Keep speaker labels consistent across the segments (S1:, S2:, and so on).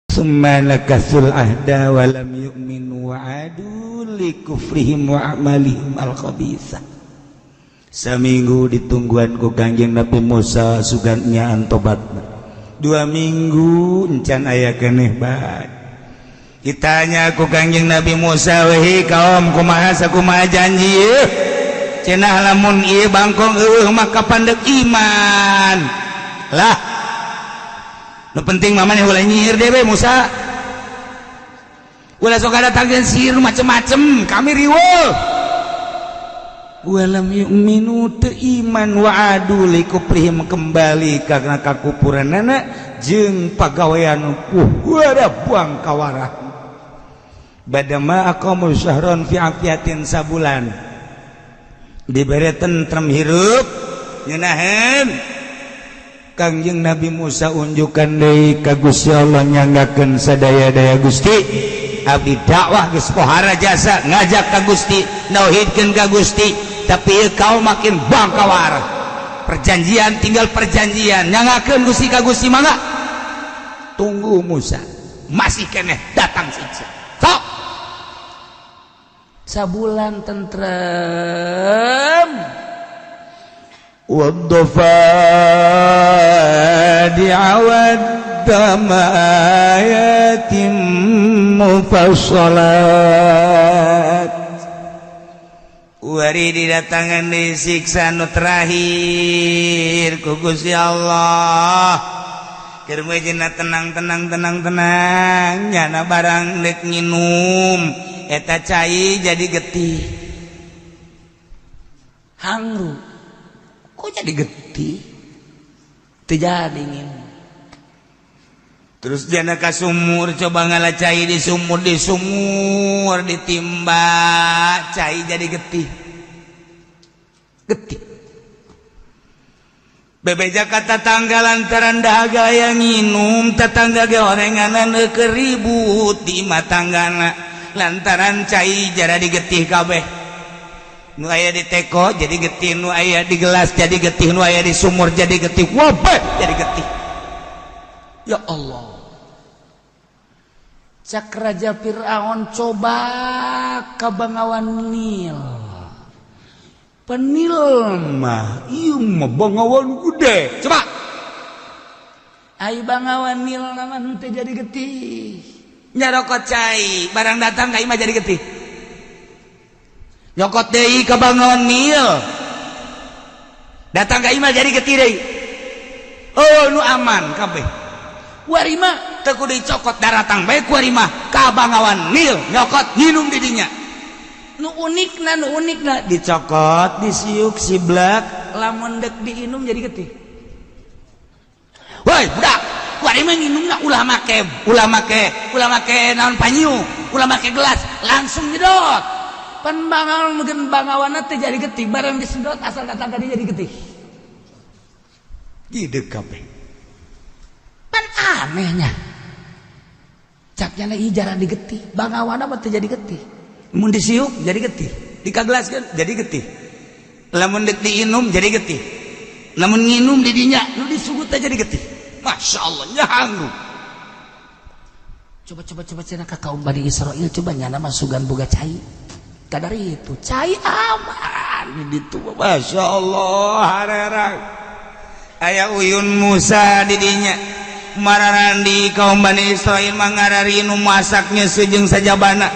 S1: Summa nakasul ahda wa lam yu'minu wa adu li kufrihim wa a'malihim al-khabisah. Saminggu ditungguan ku Kangjeng Nabi Musa, sugan nyaan tobatna. 2 minggu encan aya keneh bae. Ditanya ku Kangjeng Nabi Musa, "Wehi kaum, kumaha sakumaha janji ieu? Cenah lamun ieu bangkong eueuh maka pandek iman." Lah, nu penting mah maneh ulah nyihir dewe, Musa. Ulah sok datangkeun sihir macem-macem, kami riweuh. Walam yu'minu, teu iman, wa adu li kufrihim, kembali karena kakupuranana jeung pagawean ada buang kawarah. Badama aqamu syahron fi afiatin, sabulan dibere tentrem, hirup ngeunaheun. Kangjeng Nabi Musa unjukan deui ka Gusti Allah, nyanggakeun sadaya-daya, "Gusti, abdi dakwah geus pohara jasa, ngajak ka Gusti, nauhidkeun ka Gusti, tapi ieu kaum makin bangkawar. Perjanjian tinggal perjanjian. Nyanggakeun, Gusti, ka Gusti, mangga." Tunggu Musa, masih keneh datang siksa. Sok sabulan tentrem. والضفادع والدم آيات مفصلات. Wari didatangan disiksa nu terakhir ku Gusti Allah. Keur tenang, tenang, tenang, tenang, nyana barang dek nginum eta cai jadi getih. Hangru, kok jadi getih? Teu jadi nginum. Terus jana ka sumur, coba ngala cai di sumur, di sumur ditimba cai jadi getih, getih. Bebeja ka tetangga lantaran dahaga yang nginum, tetangga ge orenganan keribut di imah tanggana lantaran cai jara digetih kabeh. Nu aya di teko jadi getih, nu aya di gelas jadi getih, nu aya di sumur jadi getih, wabeh jadi getih. Ya Allah, cak Raja Fir'aun, coba ka Bangawan Nil. Penil mah ieu mah Bangawan gede. Coba ai Bangawan Nil nama henteu jadi getih. Nyarokot cai, barang datang ka imah jadi getih. Nyokot deui ka Bangawan Nil, datang ka imah jadi getih deui. Oh, nu aman kabeh. Kuari mah teu kudu dicokot, daratang bae kuari mah ka Bangawan Nil, nyokot, nginum di dinya. Nu unikna, nu unikna, dicokot, disiuk siblak, lamun dek diinum jadi getih. Woi budak, kuari mah nginumna ulah make, ulah make, ulah make naon, panyu, ulah make gelas, langsung nyedot. Pan bangawan mungkin bangawanna teh jadi getih, barang disedot asal datang tadi jadi getih. Gede kabeh. Pan anehnya, caknya lagi jarang digetih, bangawana mah teu jadi getih. Mun disiuk jadi getih, dikagelaskeun jadi getih, lamun dek diinum jadi getih, lamun nginum di dinya nu disugut jadi getih. Masya Allah, nyahangru. Coba, coba, coba, cenah ka kaum Bani Israel, coba nyana masukan boga cai kadar itu cai aman di ditu. Masya Allah, harerang aya uyun Musa di dinya. Mararandi kaum Bani Israel mangarari nu masaknya sejeng sajabana.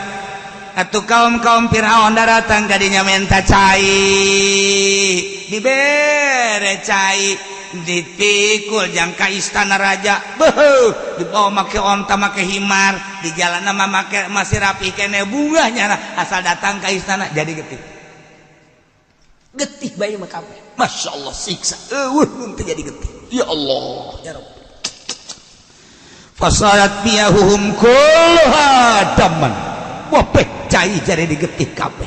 S1: Atau kaum-kaum Fir'aun datang kadinya minta cai, dibere cai, dipikul jang ka istana raja. Beuh, dibawa make onta, make himar, di jalan nama make masih rapi kene bunganya. Asal datang ke istana jadi getih, getih bayi mah kabeh. Masya Allah, siksa eueuh mun teu jadi getih. Ya Allah, ya Rabbi. Fasarat miyahuhum kulluha daman. Wabeh cai jadi digetih kabeh.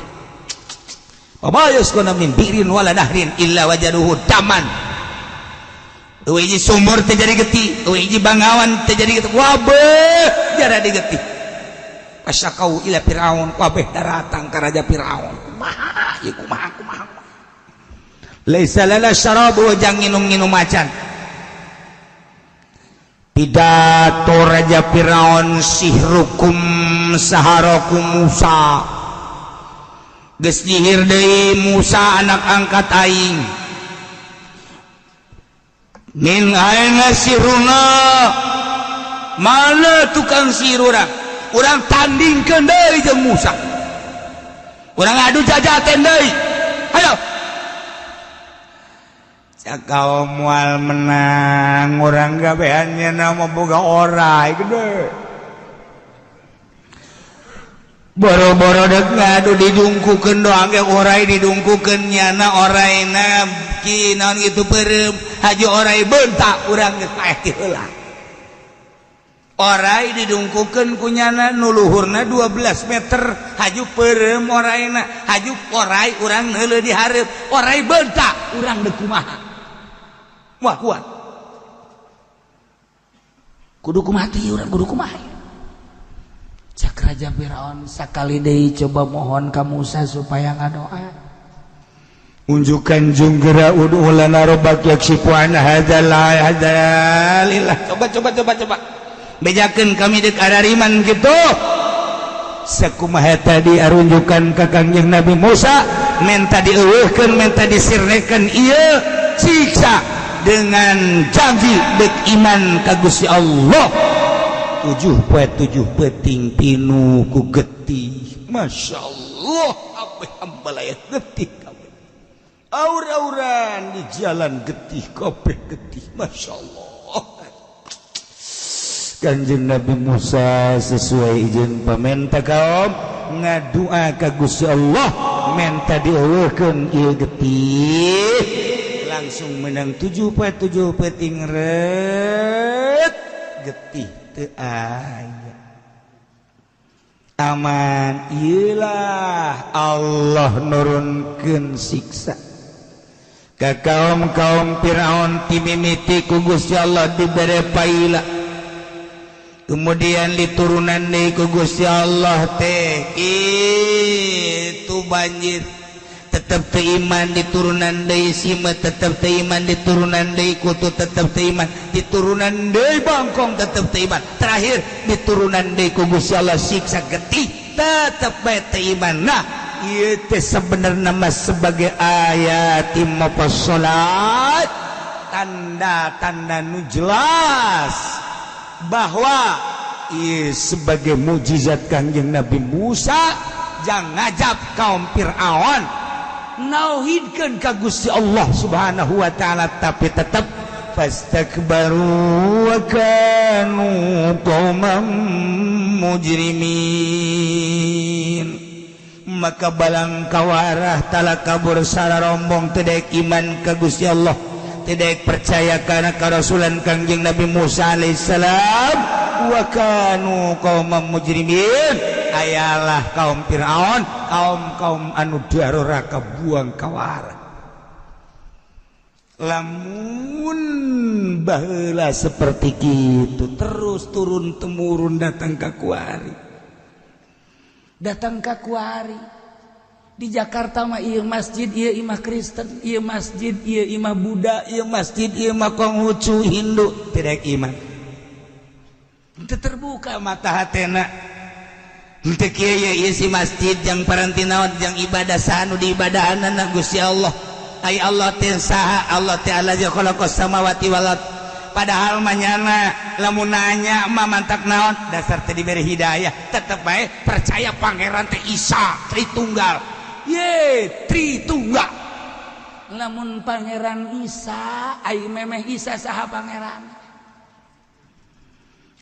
S1: Wa yasquna min bi'rin wala nahrin illa wajaduhu daman. Hiji sumur teu jadi getih, hiji bangawan teu jadi getih, wabeh jara digetih. Fasyakau ila Fir'aun, wabeh daratang ka Raja Fir'aun. Kumaha ieu, kumaha, kumaha? Laisa lana syarabu, jang nginum-nginum macan. Pidato Raja Firaun, "Sihrukum saharokum Musa." Geus nyihir deui Musa, anak angkat aing. "Min aina sihruna?" Mana tukang sihir urang? Urang tandingkeun deui jeung Musa, urang adu jajaten deui, hayo. Cak kaum, "Moal menang urang, gabeannya nama boga orai gede." Boro-boro dek ngadu, didungkukeun doang ge orai didungkukeun, nyana oraina ki naon gitu, peureum haju orai bentak, urang geus paeh ti heula. Orai didungkukeun ku nyana nu luhurna 12 meter, haju peureum oraina, haju orai urang neuleuh di hareup, orai bentak, urang deuk kumaha? Wah, kuat, kudu kumaha teh urang, kudu kumaha? Cak Raja Firaun, "Sakali deui coba mohon ka Musa supaya ngadoa." Unjukan junggera, "Ud'u lana rabbak yakshifu an hadzal hadzalillah." Coba, coba, coba, coba bejakeun kami dek arariman gitu. Sakumaha tadi arunjukan ka Kangjeng Nabi Musa, menta dieuweuhkeun, menta disirnekeun ieu siksa dengan janji dek iman ka Gusti Allah. 7 poe 7 peuting pinuh ku getih. Masya Allah, kabeh ambalaya getih kabeh, aur-auran di jalan getih kabeh, getih. Masya Allah. Kanjeng Nabi Musa sesuai izin pamenta kaum ngadua ka Gusti Allah, menta dieuweuhkeun ieu getih, langsung menang 7 poe 7 peuting ret getih teu aya, aman. Iyalah, Allah nurunkeun siksa ka kaum-kaum Firaun. Timimiti ku Gusti Allah dibere paila, kemudian diturunan deui ku Gusti Allah teh itu banjir, tetep teu iman. Diturunan deui simeut, tetep teu iman. Diturunan deui kutu, tetep teu iman. Diturunan deui bangkong, tetep teu iman. Terakhir diturunan deui ku Gusti Allah siksa getih, tetep bae teu iman. Nah, ieu teh sebenarnya mah sebagai ayat mufassalat, tanda-tanda nu jelas bahwa ieu sebagai mujizat Kangjeng Nabi Musa jangan ngajab kaum Fir'aun nauhidkeun ka Gusti Allah Subhanahu wa taala, tapi tetap fastakbaru wa kanu qauman mujrimin. Maka balang kawarah tala kabur sararombong, tidak iman ka Gusti Allah, tidak percaya karena kerasulan Kangjeng Nabi Musa alaihissalam. Wa kanu qauman mujrimin, ayalah kaum Fir'aun, kaum-kaum anu daruraka buang kawara. Lamun baheula seperti gitu terus turun temurun datang ke kuari, datang ke kuari. Di Jakarta mah ieu masjid ieu imah Kristen, ieu masjid ieu imah Buddha, ieu masjid ieu imah Konghucu, Hindu, tidak iman. Itu terbuka mata hatena. Henteu kieu ieu si masjid jang paranti naon, jang ibadah saha nu diibadahanna? Gusti Allah. Ai Allah teh saha? Allah teh allazi khalaqas samawati wal ard. Padahal manyana lamun nanya mah mantak naon, dasar teh diberi hidayah, tetep bae percaya pangeran teh Isa Tritunggal. Ye, Tritunggal. Lamun pangeran Isa, ai memeh Isa saha pangeran?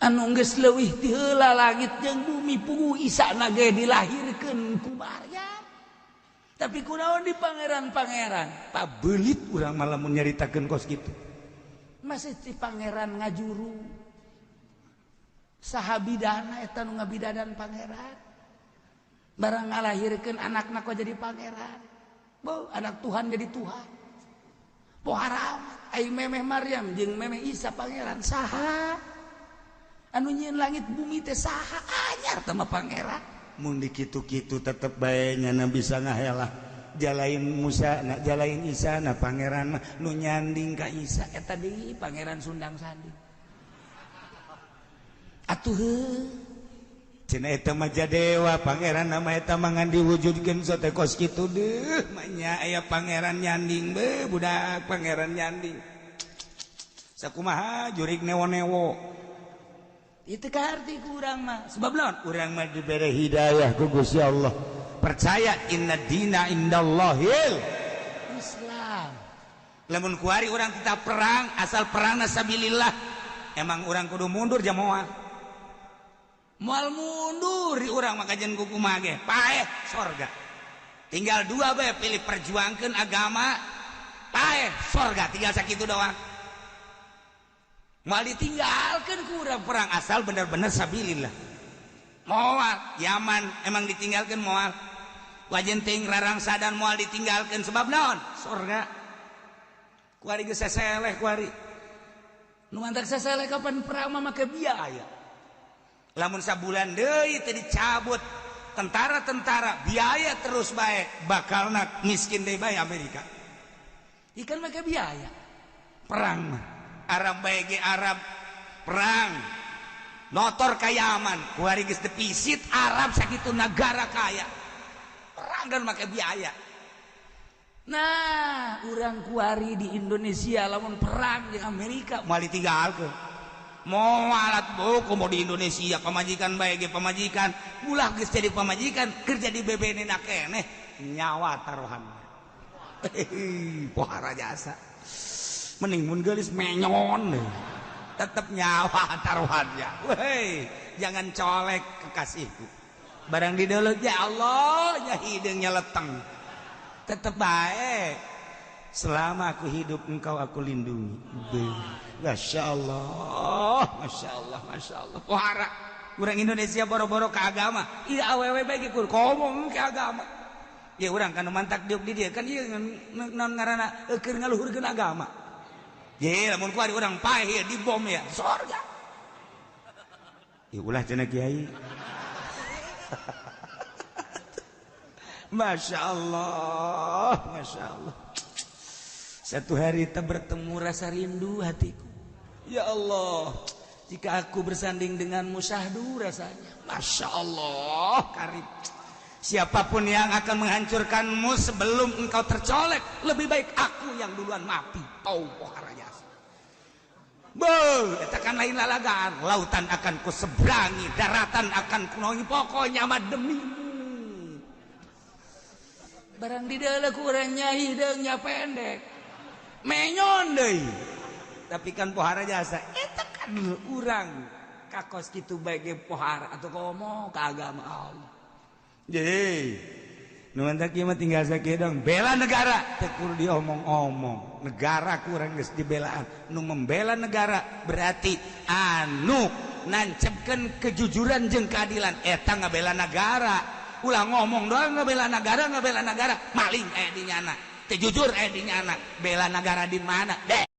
S1: Anu geus leuwih ti heula langit jeung bumi, puguh Isa na ge dilahirkeun ku Maryam. Tapi kunaon di pangeran-pangeran? Pabelit urang malah mun nyaritakeun kos kitu. Masih ti pangeran ngajuru. Saha bidana eta nu ngabidadan pangeran? Barang ngalahirkeun anakna kok jadi pangeran. Bo, anak Tuhan jadi Tuhan. Pohara amat. Ai memeh Maryam jeung memeh Isa pangeran saha? Anu nyieun langit bumi teh saha? Anyar teh mah pangeran. Mun dikitu-kitu tetep bae nyana bisa ngahelah. Jalain Musa na jalain Isa na pangeran mah nu nyanding ka Isa eta deui pangeran Sundang Sandi. Atuh heuh. Cenah eta mah jadewa pangeran nama eta mah ngan diwujudkeun sote kos kitu deuh manya aya pangeran nyanding be budak pangeran nyanding. Sakumaha jurig newo-newo. Itu kaharti ku urang mah. Sebab naon? Urang mah dibere hidayah ku Gusti Allah. Percaya inna dina indallahil Islam. Lamun kuari urang tetap perang asal perang sabilillah. Emang urang kudu mundur jamoal. Moal mundur di urang maka jeung kumaha ge paeh sorga. Tinggal dua bae pilih perjuangkeun agama paeh sorga tinggal sakitu doang. Moal ditinggalkeun ku urang perang asal bener-bener sabilillah. Moal Yaman emang ditinggalkeun moal. Wajen ting rarangsadan moal ditinggalkeun sebab naon? Sorga. Kuari geus seseleh kuari. Nu mantak seseleh kapan perang mah make biaya. Lamun sabulan deui teu dicabut tentara-tentara biaya terus bae bakalna miskin deui bae Amerika. Ikan make biaya. Perang mah Arab bae ge Arab perang notor ka Yaman kuari geus defisit Arab sakitu nagara kaya. Perang dan make biaya. Nah, urang kuari di Indonesia lamun perang di Amerika moal ditinggalkeun. Mau alat buku mau di Indonesia pamajikan bae ge pamajikan ulah geus jadi pamajikan kerja di BBN na keneh nyawa taruhan. Pohara jasa mending mun geulis menyon tetep nyawa taruhannya. Weh, jangan colek kekasihku barang dideuleut ya Allah nya hideungnya leteng tetep bae selama aku hidup engkau aku lindungi. Masya Allah, Masya Allah, Masya Allah. Pohara urang Indonesia boro-boro ke agama. Iya awewe bae ge kudu ngomong ke agama. Ya urang kan mantak diuk di dieu kan ieu naon ngaranna keur ngaluhurkeun agama. Ye lamun kuari urang paeh ya dibom ya sorga. Ih ulah cenah kiai. Masya Allah, Masya Allah. Satu hari kita bertemu rasa rindu hatiku. Ya Allah, jika aku bersanding denganmu syahdu rasanya. Masya Allah, karib. Siapapun yang akan menghancurkanmu sebelum engkau tercolek, lebih baik aku yang duluan mati. Tau pohara jasa. Beuh, eta kan lain lalagaan. Lautan akan kuseberangi, daratan akan kunongi, pokoknya mah demimu. Barang di dalam kurang nyai hideungnya pendek. Menyon deui. Tapi kan pohara jasa eta kan urang kakos kitu bae ge pohara atau komo ka agama Allah. Jadi nu mantak ieu mah tinggal sakieu dong bela negara teu kudu diomong-omong. Negara kurang geus dibelaan. Nu membela negara berarti anu nancepkeun kejujuran jeung keadilan eta ngabela negara. Ulah ngomong doang ngabela negara maling aya di nyana. Teu jujur di nyana bela negara di mana deh.